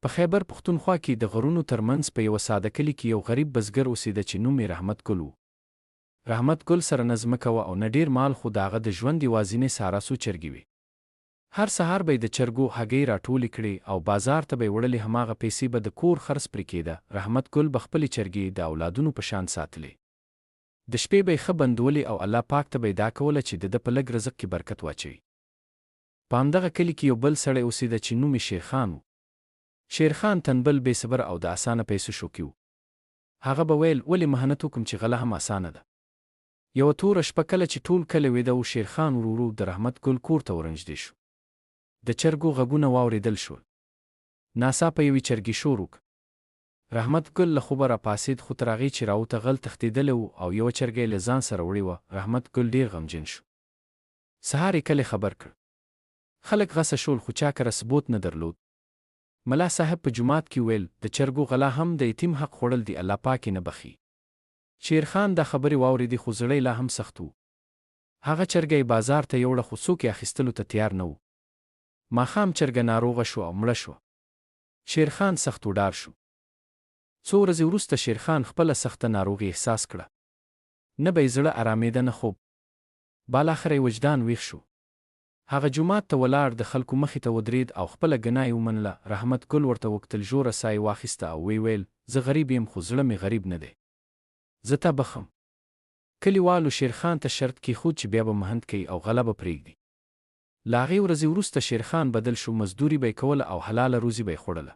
په خیبر پښتونخوا کې د غرونو تر منځ په یوه ساده کلي کې یو غریب بزګر اوسېده چې نوم یې رحمت ګل و. رحمت ګل سره نه ځمکه وه او نه ډېر مال، خو د هغه د ژوند یوازینۍ سهارا څو چرګې وې. هر سهار به یې د چرګو هګۍ راټولې کړې او بازار ته به یې وړلې، هماغه پیسې به د کور خرڅ پرې کېده. رحمت ګل به خپلې چرګې د اولادونو په شان ساتلې. د شپې به یې ښه بندولې او الله پاک ته به یې دعا کوله چې د ده په لږ رزق کې برکت واچوي. په همدغه کلي کې یو بل سړی اوسېده چې نوم یې شېرخان و. شېرخان تنبل، بېصبره او د اسانه پیسو شوقي و. هغه به ویل، ولې مهنت وکړم چې غلا هم اسانه ده؟ یوه توره شپه کله چې ټول کلی ویده و، شېرخان ورو ورو د رحمت ګل کور ته ورنژدې شو. د چرګو غږونه واورېدل شول. ناڅاپه یوې چرګې شور وکړ. رحمت ګل له خوبه راپاڅېد، خو تر هغې چې راوته، غل تښتېدلی و او یوه چرګه یې له ځان سره وړې وه. رحمت ګل ډېر غمجن شو. سهار یې کلی خبر کړ. خلک غصه شول، خو چا کره ثبوت نه درلود. ملا صاحب په جومات کې وویل، د چرګو غلا هم د یتیم حق خوړل دي، الله پاک یې نه بخښي. شېرخان دا خبرې واورېدې، خو زړه یې لا هم سخت و. هغه چرګه یې بازار ته یوړه، خو څوک یې اخیستلو ته تیار نه وو. ماښام چرګه ناروغه شوه او مړه شوه. شېرخان سخت وډار شو. څو ورځې وروسته شېرخان خپله سخته ناروغي احساس کړه. نه به یې زړه ارامېده نه خوب. بالاخره یې وجدان ویښ شو. هغه جومات ته ولاړ، د خلکو مخې ته ودرېد او خپله ګناه یې ومنله. رحمت ګل ورته وکتل، ژوره ساه یې واخیسته او ویې ویل، زه غریب یم، خو زړه مې غریب نه دی. زه تا بخښم. کلیوالو شېرخان ته شرط کېښود چې بیا به مهنت کوي او غلا به پرېږدي. له هغې ورځې وروسته شېرخان بدل شو، مزدوري به یې کوله او حلاله روزي به یې خوړله.